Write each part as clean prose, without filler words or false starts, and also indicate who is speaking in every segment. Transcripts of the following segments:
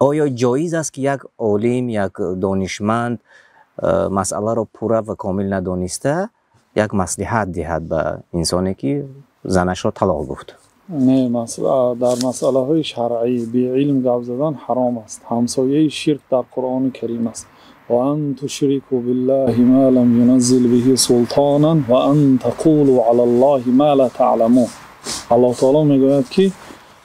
Speaker 1: Оё ҷоиз аст, ки як олим, як донишманд масъаларо пурра ва комил надониста як маслиҳат диҳад ба инсоне, ки занашро талоқ гуфт?
Speaker 2: Не, дар масъалаҳои шаръӣ беилм гап задан ҳаром аст. Ҳамсояи ширк дар Қуръони Карим аст. وأن تشركوا بالله ما لم ينزل به سلطانا وأن تقولوا على الله ما لا تعلمون. Аллоҳ таоло мегӯяд, ки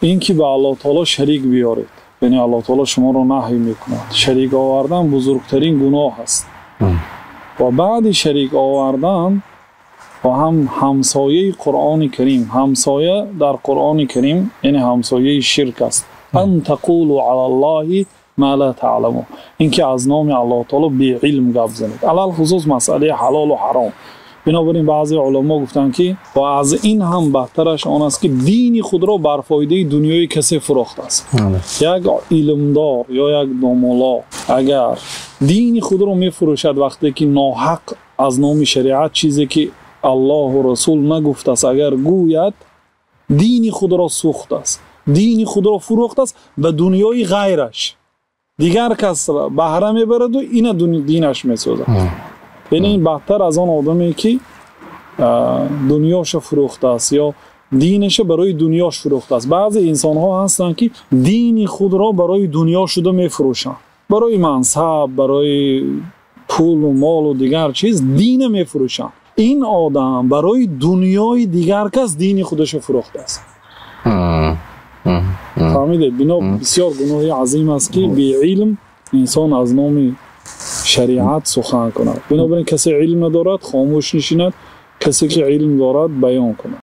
Speaker 2: ин ки ба Аллоҳ таоло шарик биёред, яъне Аллоҳ таоло шуморо наҳй мекунад. Шарик овардан бузургтарин гуноҳ аст ва баъди шарик овардан ва ҳам ҳамсояи Қуръони Карим, ҳамсоя дар Қуръони Карим, яъне ҳамсояи ширк аст. أن تقولوا على الله ما لا تعلمون, ин ки аз номи Аллоҳ таоло беилм гап занед, алалхусус масъалаи ҳалолу ҳаром. Бинобар ин баъзе уламо гуфтанд, ки ва аз ин ҳам бадтараш он аст, ки дини худро бар фоидаи дунёи касе фурӯхтааст. Як илмдор ё як домулло агар дини худро мефурӯшад, вақте ки ноҳақ аз номи шариат чизе, ки Аллоҳу Расул нагуфтааст, агар гӯяд, дини худро сӯхтааст, дини худро фурӯхтааст ба дунёи ғайраш. Дигар кас баҳра мебараду ина динаш месозад. Яъне ин бадтар аз он одаме, ки дунёша фурӯхтааст ё динаша барои дунёш фурӯхтааст. Баъзе инсонҳо ҳастанд, ки дини худро барои дунё шуда мефурӯшанд, барои мансаб, барои пулу молу дигар чиз дина мефурӯшанд. Ин одам барои дунёи дигар кас дини худаша фурӯхтааст, фаҳмидед? Бино бисёр гуноҳи азим аст, ки беилм инсон аз номи шариат сухан кунад. Бинобар ин касе илм надорад, хомӯш нишинад, касе ки илм дорад, баён кунад.